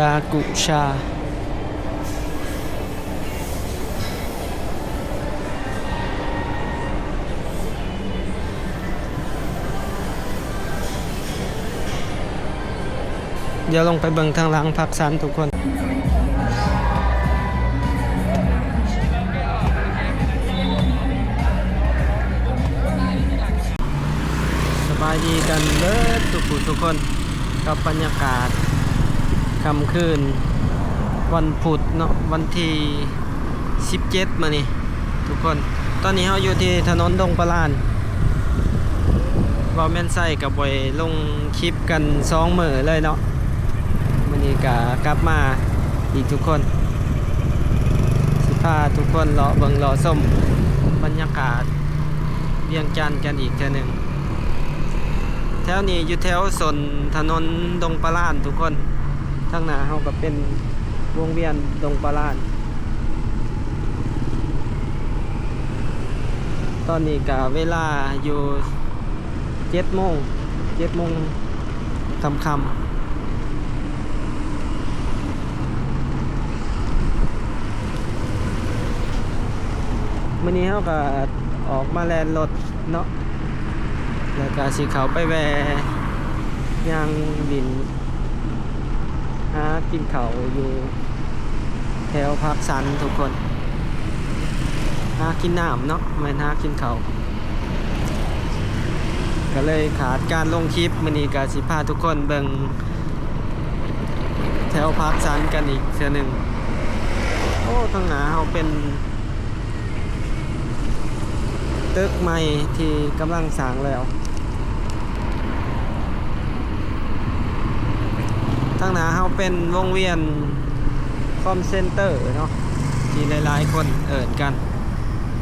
ດາກຸຊາ. ດຽວລົງໄປເບິ່ງທາງຫຼັງພາກຊັນທຸກຄົນ. ສະບາຍດີກັນເບິດທຸກຜູ້ທຸກຄົນ ກັບບັນຍາກາດຄ່ຳຄືນວັນພຸດເນາະ ວັນທີສິບເຈັດ ມື້ນີ້ທຸກຄົນ. ຕອນນີ້ເຮົາຢູ່ທີ່ຖະໜົນດົງປະລານ ເວົ້າແມ່ນໄຊກໍບໍ່ໄດ້ລົງຄລິບກັນສອງມື້ເລີຍເນາະ. ມື້ນີ້ກໍກັບມາອີກທຸກຄົນ ຊິພາທຸກຄົນເລາະເບິ່ງເລາະຊົມບັນຍາກາດວຽງຈັນກັນອີກເທື່ອໜຶ່ງ. ແຖວນີ້ຢູ່ແຖວສົ້ນຖະໜົນດົງປະລານທຸກຄົນ. ທາງໜ້າເຮົາກໍເປັນວົງວຽນດົງປະລານ. ຕອນນີ້ກະເວລາຢູ່ເຈັດໂມງ ເຈັດໂມງຄ່ຳໆ. ມື້ນີ້ເຮົາກະອອກມາແລ່ນລົດເນາະ ແລ້ວກະຊິເຂົ້າໄປແວ່ຍ່າງຫຼິ້ນ ຫາກິນເຂົ້າຢູ່ແຖວພາກຊັນທຸກຄົນ. ຫາກິນນ້ຳເນາະ ແມ່ນຫາກິນເຂົ້າ. ກໍເລີຍຂາດການລົງຄລິບ. ມື້ນີ້ກໍຊິພາທຸກຄົນເບິ່ງແຖວພາກຊັນກັນອີກເທື່ອໜຶ່ງ. ໂອ້ ທາງໜ້າເຮົາເປັນ ຕຶກໃໝ່ທີ່ກຳລັງສ້າງແລ້ວ. ທາງໜ້າເຮົາເປັນວົງວຽນຄອມເຊັນເຕີເນາະ ທີ່ຫຼາຍໆຄົນເອີ້ນກັນ.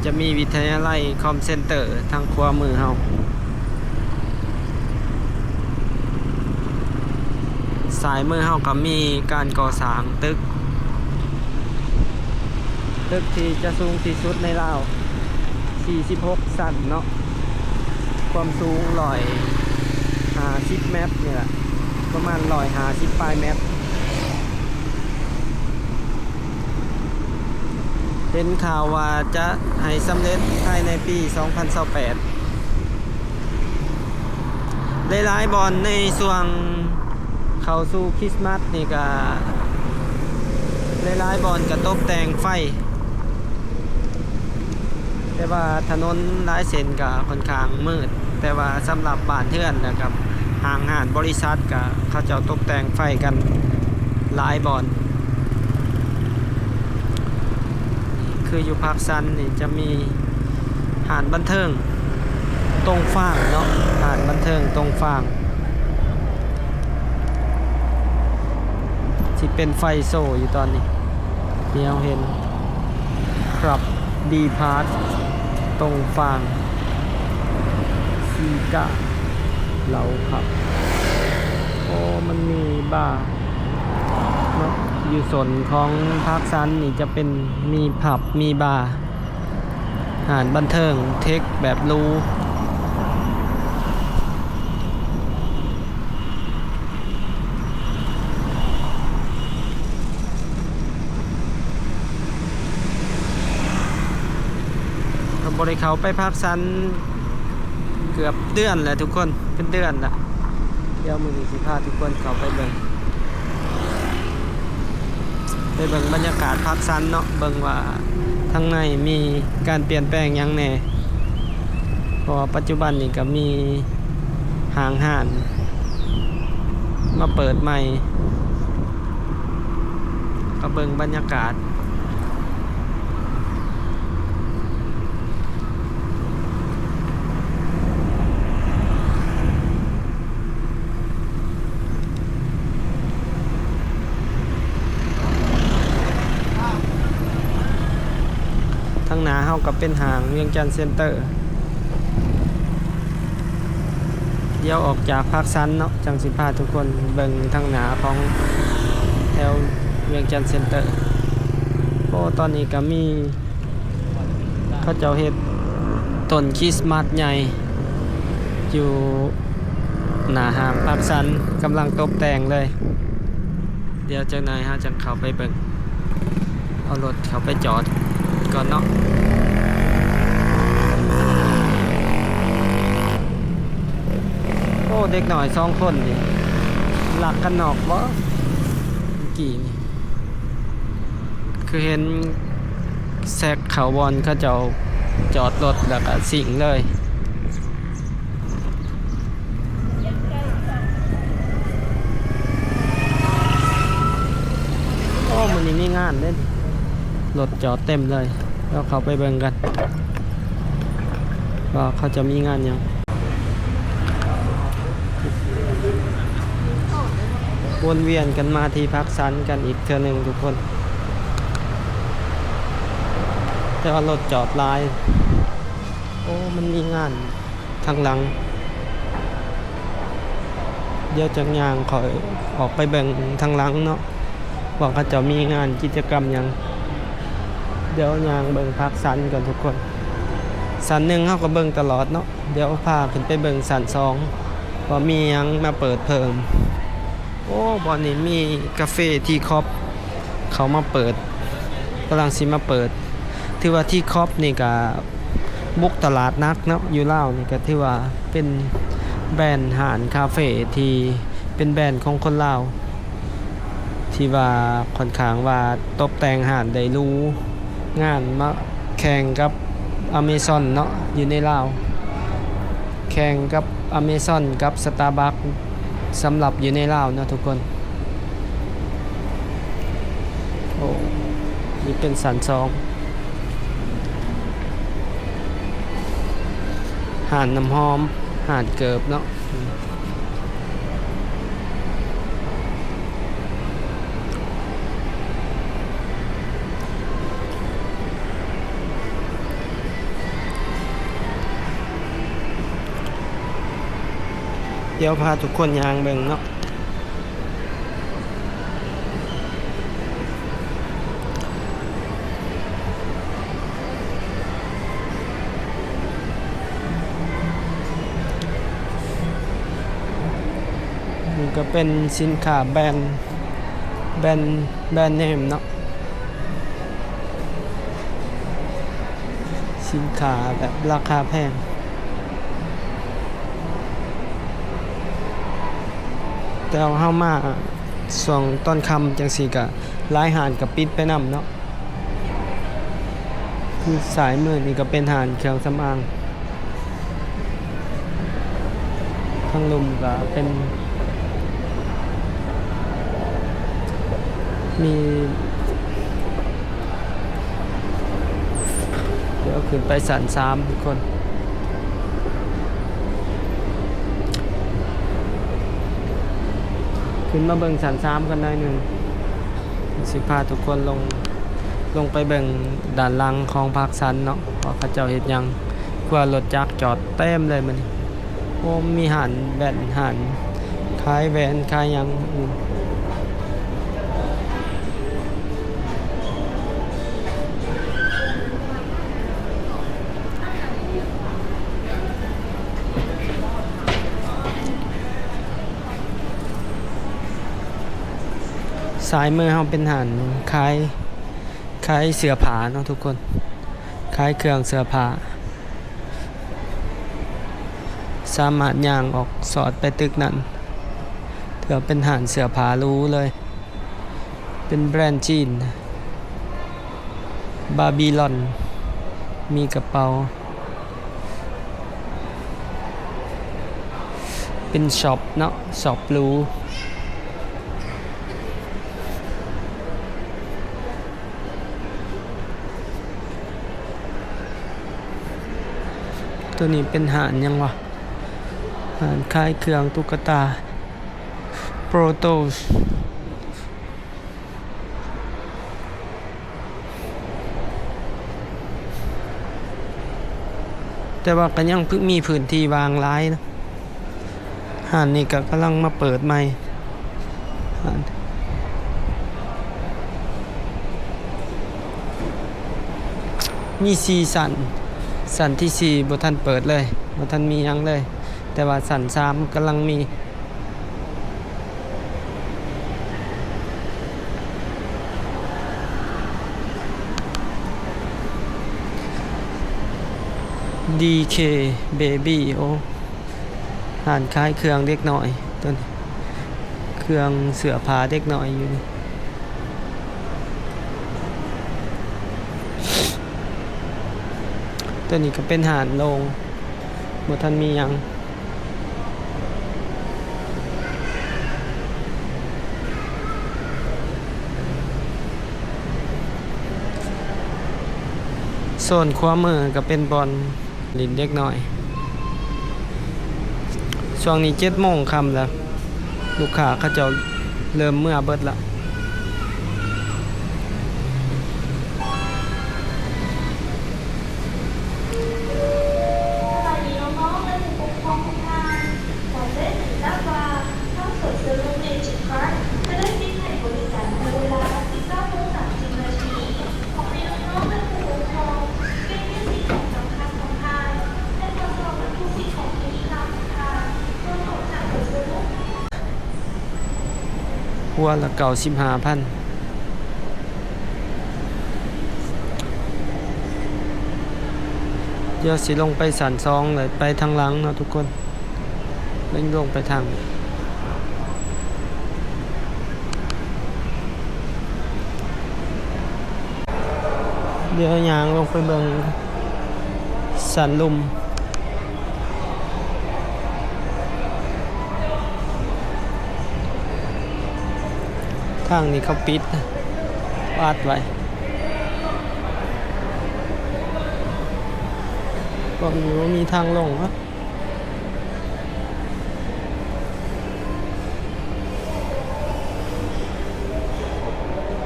ຈະມີວິທະຍາໄລຄອມເຊັນເຕີທາງຂວາມືເຮົາ. ຊ້າຍມືເຮົາກໍມີການກໍ່ສ້າງຕຶກ, ຕຶກທີ່ຈະສູງທີ່ສຸດໃນລາວ ສີ່ສິບຫົກຊັ້ນເນາະ, ຄວາມສູງຮ້ອຍຫ້າສິບແມັດນີ້ແຫຼະ, ປະມານຮ້ອຍຫ້າສິບປາຍແມັດ. ເຫັນຂ່າວວ່າຈະໃຫ້ສຳເລັດພາຍໃນປີສອງພັນຊາວແປດ. ຫຼາຍໆບ່ອນໃນຊ່ວງເຂົ້າສູ່ຄຣິສມາສນີ້ກະ ຫຼາຍໆບ່ອນກະຕົກແຕ່ງໄຟ, ແຕ່ວ່າຖະໜົນຫຼາຍເສັ້ນກະຂ້ອນຂ້າງມືດ, ແຕ່ວ່າສຳລັບບ້ານເຮືອນ ແລ້ວກະຫ້າງຮ້ານບໍລິສັດ ກະເຂົາເຈົ້າຕົກແຕ່ງໄຟກັນຫຼາຍບ່ອນ. ຄືຢູ່ພາກຊັນນີ້ຈະມີຮ້ານບັນເທີງຕົງຟາງເນາະ, ຮ້ານບັນເທີງຕົງຟາງ ທີ່ເປັນໄຟໂຊຢູ່ຕອນນີ້ ທີ່ເຮົາເຫັນ ຄຣັບ ດີພາດ ຕົງຟາງ ຊີກາ ເຫຼົ້າຜັບ. ໂອ້ ມັນມີບາເນາະ, ຢູ່ໂຊນຂອງພາກຊັນນີ້ຈະເປັນມີຜັບ ມີບາ, ຮ້ານບັນເທີງເທັກແບບຫຼູ. ກໍບໍ່ໄດ້ເຂົ້າໄປພາກຊັນເກືອບເດືອນແລ້ວທຸກຄົນ, ເປັນເດືອນລະ. ດຽວມື້ນີ້ຊິພາທຸກຄົນເຂົ້າໄປເບິ່ງ, ໄປເບິ່ງບັນຍາກາດພາກຊັນເນາະ, ເບິ່ງວ່າທາງໃນມີການປ່ຽນແປງຫຍັງແດ່, ເພາະວ່າປັດຈຸບັນນີ້ກໍມີ ຫ້າງຮ້ານມາເປີດໃໝ່, ກໍເບິ່ງບັນຍາກາດ. ທາງໜ້າເຮົາກໍເປັນຫ້າງວຽງຈັນເຊັນເຕີ. ດຽວອອກຈາກພາກຊັນເນາະ ຈັ່ງຊິພາທຸກຄົນເບິ່ງທາງໜ້າຂອງແຖວວຽງຈັນເຊັນເຕີ. ໂອ້ ຕອນນີ້ກໍມີ ເຂົາເຈົ້າເຮັດຕົ້ນຄຣິສມາສໃຫຍ່ຢູ່ໜ້າຫ້າງພາກຊັນ ກຳລັງຕົບແຕ່ງເລີຍ. ດຽວຈັກໜ່ອຍເຮົາຈັ່ງເຂົ້າໄປເບິ່ງ. ເອົາລົດເຂົ້າໄປຈອດກ່ອນເນາະ. ໂອ້ ເດັກນ້ອຍສອງຄົນນີ້ລັກກັນນອກບໍ່? ເມື່ອກີ້ນີ້ຄືເຫັນແຊກເຂົ້າບ່ອນເຂົາເຈົ້າຈອດລົດແລ້ວກະຊິງເລີຍ. ໂອ້ ມື້ນີ້ມີງານເດ້ ລົດຈອດເຕັມເລີຍ. ດຽວເຂົ້າໄປເບິ່ງກັນວ່າເຂົາຈະມີງານຫຍັງ. ວົນວຽນກັນມາທີ່ພັກສັນກັນອີກເທື່ອໜຶ່ງທຸກຄົນ, ແຕ່ວ່າລົດຈອດຫຼາຍ. ໂອ້ ມັນມີງານທາງຫຼັງ. ດຽວຈະຍ່າງຂ້ອຍອອກໄປເບິ່ງທາງຫຼັງເນາະ ວ່າເຂົາເຈົ້າມີງານກິດຈະກຳຫຍັງ. ດຽວຍ່າງເບິ່ງພາກຊັ້ນກ່ອນທຸກຄົນ. ຊັ້ນໜຶ່ງເຮົາກໍເບິ່ງຕະຫຼອດເນາະ. ດຽວພາຂຶ້ນໄປເບິ່ງຊັ້ນສອງ ວ່າມີຫຍັງມາເປີດເພີ່ມ. ໂອ້ ບ່ອນນີ້ມີກາເຟທີຄອບເຂົ້າມາເປີດ, ກຳລັງຊິມາເປີດ. ຖືວ່າທີຄອບນີ້ກະບຸກຕະຫຼາດໜັກເນາະ. ຢູ່ລາວນີ້ກະຖືວ່າເປັນແບຣນຮ້ານຄາເຟທີ່ເປັນແບຣນຂອງຄົນລາວ ທີ່ວ່າຂ້ອນຂ້າງວ່າຕົບແຕ່ງຮ້ານໄດ້ຫຼູງາມເນາະ. ແຂ່ງກັບອາເມຊອນເນາະ ຢູ່ໃນລາວ, ແຂ່ງກັບອາເມຊອນກັບສະຕາບັກສຳລັບຢູ່ໃນລາວເນາະທຸກຄົນ. ໂອ້ ນີ້ເປັນຊັ້ນສອງ ຮ້ານນ້ຳຫອມ ຮ້ານເກີບເນາະ. ດຽວພາທຸກຄົນຍ່າງເບິ່ງເນາະ. ນີ້ກໍເປັນສິນຄ້າແບຣນ ແບຣນ ແບຣນເນມເນາະ, ສິນຄ້າແບບລາຄາແພງ. ແຕ່ວ່າເຮົາມາຊ່ວງຕອນຄ່ຳຈັ່ງຊີ້ກະຫຼາຍຮ້ານກະປິດໄປນຳເນາະ. ຢູ່ຊ້າຍມືນີ້ກະເປັນຮ້ານເຄື່ອງສຳອາງ, ທາງລຸ່ມກະເປັນ ມີ ດຽວຂຶ້ນໄປຊັ້ນສາມທຸກຄົນ, ຂຶ້ນມາເບິ່ງຊັ້ນສາມກັນໜ້ອຍໜຶ່ງ. ຊິພາທຸກຄົນລົງ ລົງໄປເບິ່ງດ້ານຫຼັງຂອງພາກສັນເນາະ ວ່າເຂົາເຈົ້າເຮັດຫຍັງ. ຄືວ່າລົດຈັກຈອດເຕັມເລີຍມື້ນີ້. ໂອ້ ມີຮ້ານແວ່ນ ຮ້ານຂາຍແວ່ນ ຂາຍຫຍັງ. ຊ້າຍມືເຮົາເປັນຮ້ານຂາຍ ຂາຍເສື້ອຜ້າເນາະທຸກຄົນ, ຂາຍເຄື່ອງເສື້ອຜ້າ. ສາມາດຍ່າງອອກສອດໄປຕຶກນັ້ນ, ຖືວ່າເປັນຮ້ານເສື້ອຜ້າຫຼູເລີຍ. ເປັນແບຣນຈີນ ບາບີລອນ, ມີກະເປົາ, ເປັນຊັອບເນາະ, ຊັອບຫຼູ. ໂຕນີ້ເປັນຮ້ານຫຍັງວະ? ຮ້ານຂາຍເຄື່ອງຕຸກກະຕາ ໂປຣໂຕ. ແຕ່ວ່າກໍຍັງ ມີພື້ນທີ່ວ່າງຫຼາຍນະ. ຮ້ານນີ້ກໍກຳລັງມາເປີດໃໝ່. ຮ້ານ ມີສີ່ຊັ້ນ, ຊັ້ນທີສີ່ບໍ່ທັນເປີດເລີຍ, ບໍ່ທັນມີຫຍັງເລີຍ, ແຕ່ວ່າຊັ້ນສາມກຳລັງມີ. ດີເຄ ເບບີ ໂອ້ ຮ້ານຂາຍເຄື່ອງເດັກນ້ອຍ ຕົວນີ້ ເຄື່ອງເສື້ອຜ້າເດັກນ້ອຍຢູ່ນີ້. ຕົວນີ້ກໍເປັນຮ້ານໂລ່ງ ບໍ່ທັນມີຫຍັງ. ໂຊນຂວາມືກໍເປັນບ່ອນຫຼິ້ນເດັກນ້ອຍ. ຊ່ວງນີ້ເຈັດໂມງຄ່ຳແລ້ວ ລູກຄ້າເຂົາເຈົ້າເລີ່ມເມືອເບິດລະ. ສະບາຍດີນ້ອງໆ ແລະ ຜູ້ປົກຄອງທຸກທ່ານ. ຂໍແຈ້ງໃຫ້ຊາບວ່າ ທາງສວນສະໜຸກ Magic Park ຈະໄດ້ປິດໃຫ້ບໍລິການໃນເວລາສິບເກົ້າໂມງສາມສິບນາທີ. ຂໍໃຫ້ນ້ອງໆ ແລະ ຜູ້ປົກຄອງ ເກັບເງິນສິ່ງຂອງສຳຄັນຂອງທ່ານ ແລະ ກະສອບບັນທຸກສິ່ງຂອງທີ່ມີຄ່າຂອງທ່ານ ກ່ອນອອກຈາກສວນສະໜຸກ. ຫົວລະເກົ້າສິບຫ້າພັນ. ດຽວຊິລົງໄປຊັ້ນສອງ ແລ້ວໄປທາງຫຼັງເນາະທຸກຄົນ. ເລັງລົງໄປທາງ ດຽວຍ່າງລົງໄປເບິ່ງຊັ້ນລຸ່ມ. ທາງນີ້ເຂົາປິດ ອັດໄວ້ ບໍ່ມີ ບໍ່ມີທາງລົງເນາະ.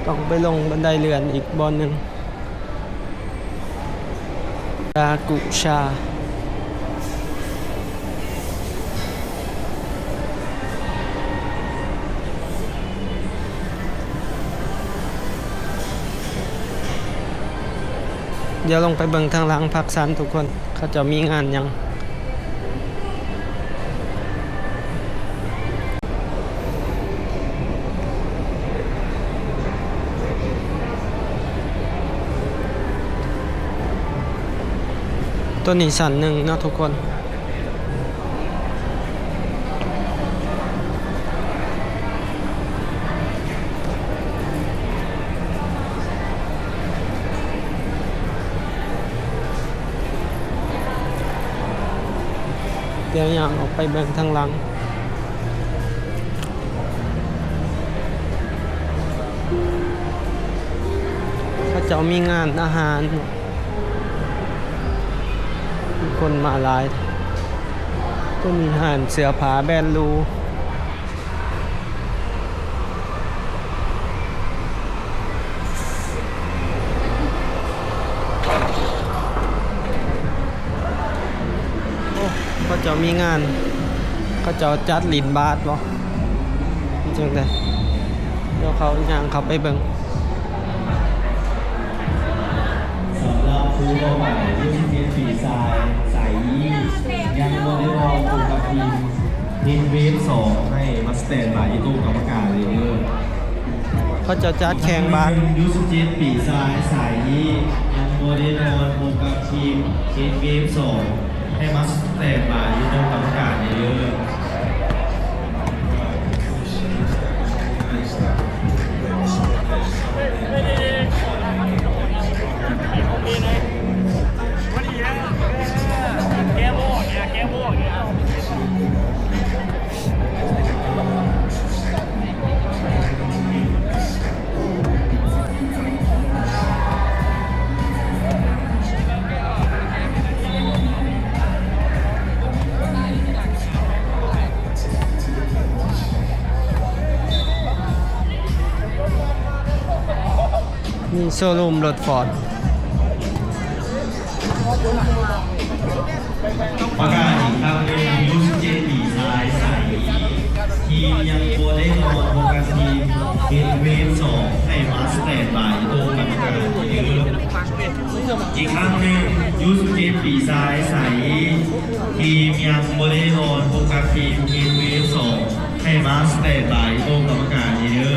ຕ້ອງໄປລົງບັນໄດເລື່ອນອີກບ່ອນໜຶ່ງ. ດາກຸຊາ. ດຽວລົງໄປເບິ່ງທາງຫຼັງພັກສັນທຸກຄົນ ເຂົາເຈົ້າມີງານຫຍັງ. ຕົວນີ້ຊັ້ນໜຶ່ງເນາະທຸກຄົນ. ດຽວຍ່າງອອກໄປເບິ່ງທາງຫຼັງ. ເຂົາເຈົ້າມີງານອາຫານ ຄົນມາຫຼາຍ. ຕົວນີ້ຮ້ານເສື້ອຜ້າແບຣນຫຼູ. ໂອ້ ເຂົາເຈົ້າມີງານ ເຂົາເຈົ້າຈັດຫຼິ້ນບາສບໍ ຈັ່ງໃດ ດຽວເຂົາຍ່າງເຂົ້າໄປເບິ່ງ. ສຳລັບຄູ່ຕໍ່ໄປ ຊາວເຈັດປີຊາຍ ສາຍ ຍັງບໍ່ໄດ້ອອກ ພບກັບທີມ ເຮັດເວຟສອງ ໃຫ້ມາສະແຕນບາຍຢູ່ໂຕະກຳມະການເລີຍເດີ. ເຂົາເຈົ້າຈັດແຂ່ງບາດ ຢູສິບເຈັດປີຊາຍ ສາຍ ຍັງບໍ່ໄດ້ນອນ ພົບກັບທີມເຮັດເວຟສອງ ໃຫ້ມາສະແຕນບາຍຢູ່ໂຕະກຳມະການເດີ. ມີໂຊຣູມລົດຟອດ. ປະກາດອີກຄັ້ງໜຶ່ງ ຢູສິບເຈັດປີຊາຍ ສາຍ ທີມຍັງບໍ່ໄດ້ນອນ ໂຟກັສທີມ ເຮັດເວຟສອງ ໃຫ້ມາສະແຕນບາຍໂຕະກຳມະການເດີ. ອີກຄັ້ງໜຶ່ງ ຢູສິບເຈັດປີຊາຍ ສາຍ ທີມຍັງບໍ່ໄດ້ນອນ ໂຟກັສທີມ ເຮັດເວຟສອງ ໃຫ້ມາສະແຕນບາຍໂຕະກຳມະການເດີ. ເ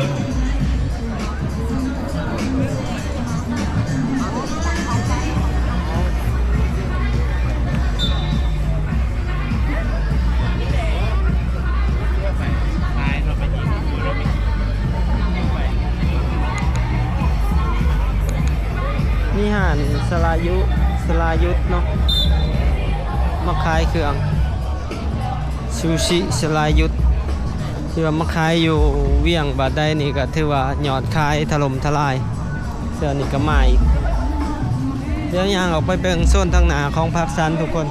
ລາຍຢຸດເນາະ ມາຂາຍເຄື່ອງ ຊູຊິສະລາຍຢຸດ ທີ່ວ່າມາຂາຍຢູ່ວຽງບາດໃດນີ້ກໍຖືວ່າຍອດຂາຍຖະຫຼົ່ມທະລາຍ. ເທື່ອນີ້ກໍມາອີກ. ດຽວຍ່າງອອກໄປເບິ່ງໂຊນທາງໜ້າຂອງພາກສັນທຸກຄົນ.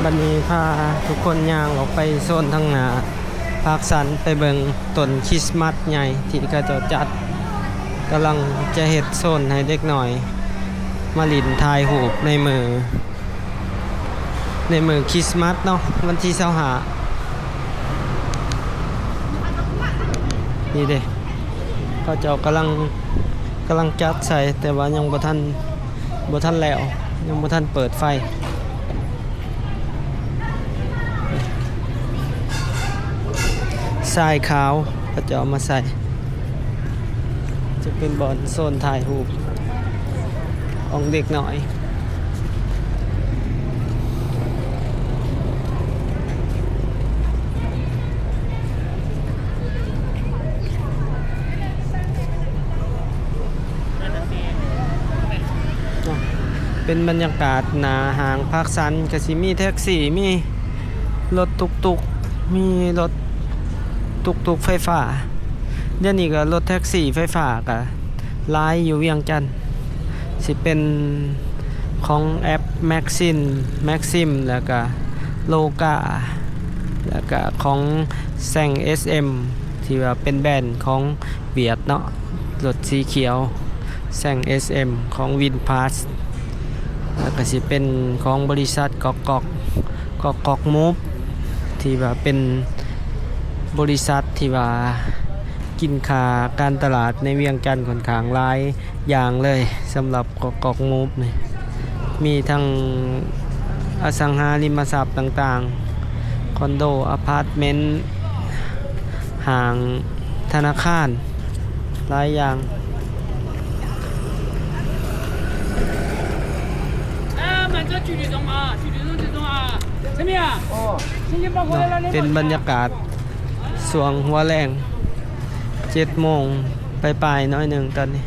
ບັດນີ້ພາທຸກຄົນຍ່າງອອກໄປໂຊນທາງໜ້າພາກສັນ ໄປເບິ່ງຕົ້ນຄຣິສມາສໃຫຍ່ທີ່ເຂົາເຈົ້າຈັດ ກຳລັງຈະເຮັດໂຊນໃຫ້ເດັກນ້ອຍມາຫຼິ້ນຖ່າຍຮູບໃນມື້ ໃນມື້ຄຣິສມາສເນາະ ວັນທີຊາວຫ້າ ນີ້ເດ້ ເຂົາເຈົ້າກຳລັງ ກຳລັງຈັດໃສ່ ແຕ່ວ່າຍັງບໍ່ທັນ ບໍ່ທັນແລ້ວ ຍັງບໍ່ທັນເປີດໄຟ. ຊາຍຂາວເຂົາເຈົ້າເອົາມາໃສ່ ຈະເປັນບ່ອນໂຊນຖ່າຍຮູບຂອງເດັກນ້ອຍ. ເປັນບັນຍາກາດໜ້າຫ້າງພາກສັນ ກະຊິມີແທັກຊີ ມີລົດຕຸກຕຸກ ມີລົດຕຸກຕຸກໄຟຟ້າ. ດຽວນີ້ກະລົດແທັກຊີໄຟຟ້າກະຫຼາຍຢູ່ວຽງຈັນ ຊິເປັນຂອງແອັບແມັກຊິມ ແມັກຊິມ ແລ້ວກະໂລກາ ແລ້ວກະຂອງແຊງເອສເອັມ ທີ່ວ່າເປັນແບຣນຂອງຫວຽດເນາະ ລົດສີຂຽວ ແຊງເອສເອັມ ຂອງວິນພາສ ແລ້ວກະຊິເປັນຂອງບໍລິສັດກອກກອກ ກອກກອກມູຟ ທີ່ວ່າເປັນບໍລິສັດທີ່ວ່າກິນຄ່າການຕະຫຼາດໃນວຽງຈັນຂ້ອນຂ້າງຫຼາຍຢ່າງເລີຍ ສຳລັບກອກກອກມູຟນີ້ ມີທັງອະສັງຫາລິມະຊັບຕ່າງໆ ຄອນໂດ ອາພາດເມັນ ຫ້າງ ທະນາຄານ ຫຼາຍຢ່າງ. ເປັນບັນຍາກາດຊ່ວງຫົວແລງ ເຈັດໂມງປາຍໆ ໜ້ອຍໜຶ່ງຕອນນີ້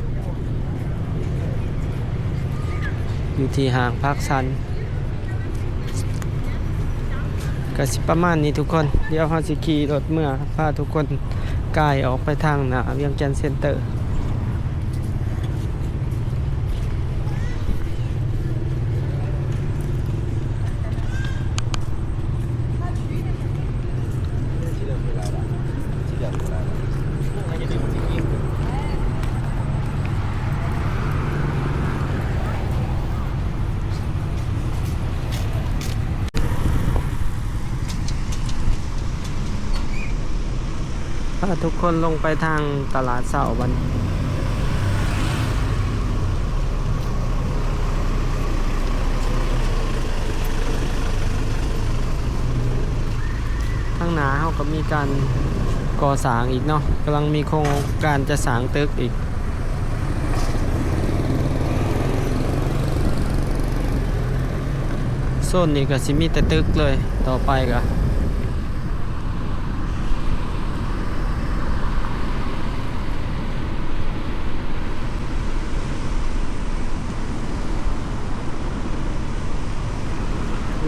ຢູ່ທີ່ຫ້າງພາກສັນ. ກະຊິປະມານນີ້ທຸກຄົນ ດຽວເຮົາຊິຂີ່ລົດເມືອ ພາທຸກຄົນກາຍອອກໄປທາງໜ້າວຽງຈັນເຊັນເຕີ. ພາທຸກຄົນລົງໄປທາງຕະຫຼາດເຊົ້າບັດນີ້. ທາງໜ້າເຮົາກໍມີການກໍ່ສ້າງອີກເນາະ ກຳລັງມີໂຄງການຈະສ້າງຕຶກອີກ. ໂຊນນີ້ກໍຊິມີແຕ່ຕຶກເລີຍ ຕໍ່ໄປກໍ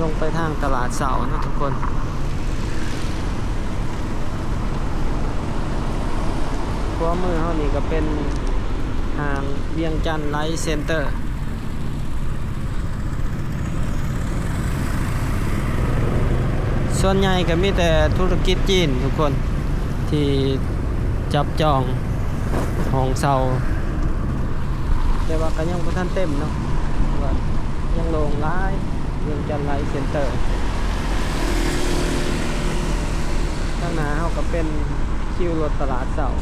ລົງໄປທາງຕະຫຼາດເຊົ້າເນາະທຸກຄົນ. ຂວາມືເຮົານີ້ກໍເປັນຫ້າງວຽງຈັນໄລເຊັນເຕີ. ສ່ວນໃຫຍ່ກໍມີແຕ່ທຸລະກິດຈີນທຸກຄົນ ທີ່ຈັບຈອງຫ້ອງເຊົ່າ ແຕ່ວ່າກໍຍັງບໍ່ທັນເຕັມເນາະ ເພາະວ່າຍັງໂລ່ງຫຼາຍ ວຽງຈັນໄລເຊັນເຕີ. ທາງໜ້າເຮົາກໍເປັນຄິວລົດຕະຫຼາດເຊົ້າ.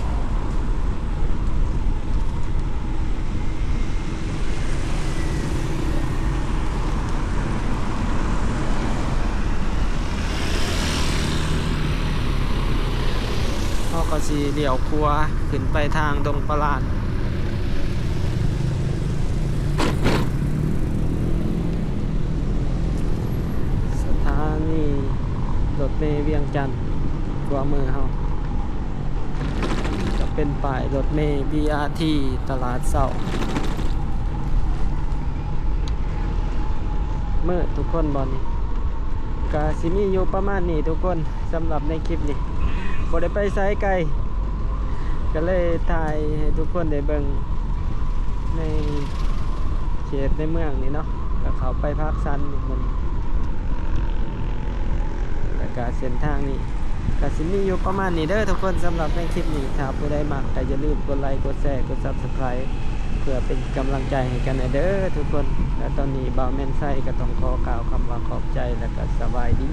ຊິລ້ຽວຂວາຂຶ້ນໄປທາງດົງປະລານ. ສະຖານີລົດເມວຽງຈັນ ຂວາມືເຮົາ ຈະເປັນປ້າຍລົດເມ ບີອາທີ ຕະຫຼາດເຊົ້າ. ມືດທຸກຄົນ ບ່ອນນີ້ກະຊິມີຢູ່ປະມານນີ້ທຸກຄົນ. ສຳລັບໃນຄລິບນີ້ ບໍ່ໄດ້ໄປໃສໄກ ກະເລີຍຖ່າຍໃຫ້ທຸກຄົນໄດ້ເບິ່ງໃນເຂດໃນເມືອງນີ້ເນາະ ກະເຂົ້າໄປພາກຊັນມື້ນີ້ ແລ້ວກະເສັ້ນທາງນີ້ກະຊິມີຢູ່ປະມານນີ້ເດີທຸກຄົນ. ສຳລັບໃນຄລິບນີ້ ຖ້າຜູ້ໃດມັກກະຢ່າລືມກົດໄລ ກົດແຊ ກົດ Subscribe ເພື່ອເປັນກຳລັງໃຈໃຫ້ກັນແດ່ເດີທຸກຄົນ. ແລະຕອນນີ້ບ່າວແມ່ນໄຊກະຕ້ອງຂໍກ່າວຄຳວ່າຂອບໃຈ ແລະກະສະບາຍດີ.